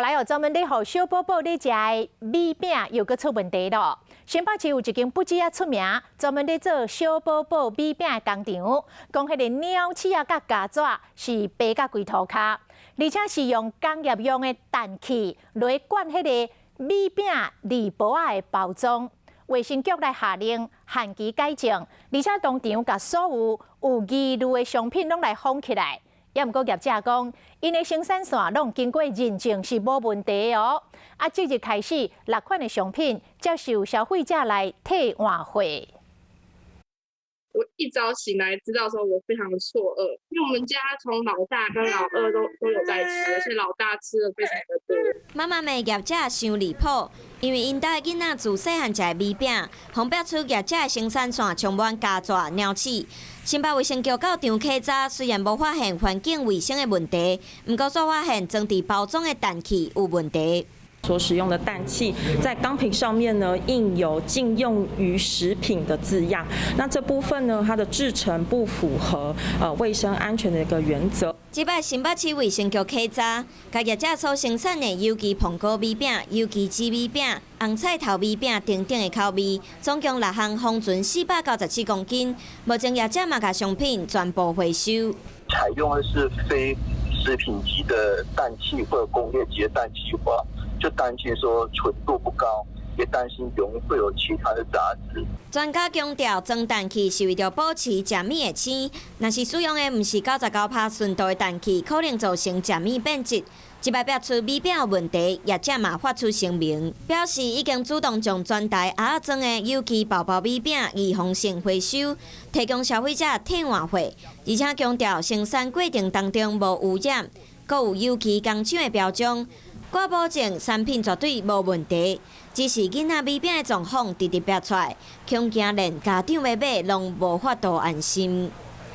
來哦，專門咧予小寶寶咧食的米餅又閣出問題囉。新北市有一間不止仔出名，專門咧做小寶寶米餅的工廠，講彼個鳥鼠仔佮膠紙是白甲規塗跤，而且是用工業用的氮氣來灌彼個米餅鋁箔仔的包裝。衛生局來下令限期改正，而且當場共所有有疑慮的商品攏來封起來。也毋過業者講，𪜶的生產線攏經過認證是無問題哦。啊，即日開始，六款的商品接受消費者來退換貨。我一早醒來知道的時候，我非常的錯愕，因為我們家從老大跟老二都有在吃，而且老大吃的非常的多。媽媽罵業者傷離譜，因為𪜶兜的囡仔自細漢食的米餅，予爆出業者的生產線充滿膠紙、鳥鼠。新北衛生局到場稽查，雖然無發現環境衛生的問題，毋過煞發現裝佇包裝的氮氣有問題。所使用的氮氣在鋼瓶上面呢，印有禁用於食品的字樣。那這部分呢，它的製程不符合衛生安全的一個原則。這擺新北市衛生局稽查，共業者所生產的有機蘋果米餅、有機紫米餅、紅菜頭米餅等等的口味，總共六項封存497公斤。目前業者嘛共商品全部回收。採用的是非食品級的氮氣或工業級的氮氣話，就擔心說純度不高，也擔心容易會有其他的雜質。專家強調，裝氮氣是為著保持食物的鮮，若是使用的毋是99%純度的氮氣，可能造成食物變質。這擺爆出米餅有問題，業者嘛發出聲明，表示已經主動將全台盒仔裝的有機包包米餅預防性回收，提供消費者退換貨，而且強調生產過程當中無污染，閣有有機工廠的標章。掛保證產品絕對無問題，只是囡仔米餅的狀況直直爆出來，恐驚連家長欲買攏無法度安心。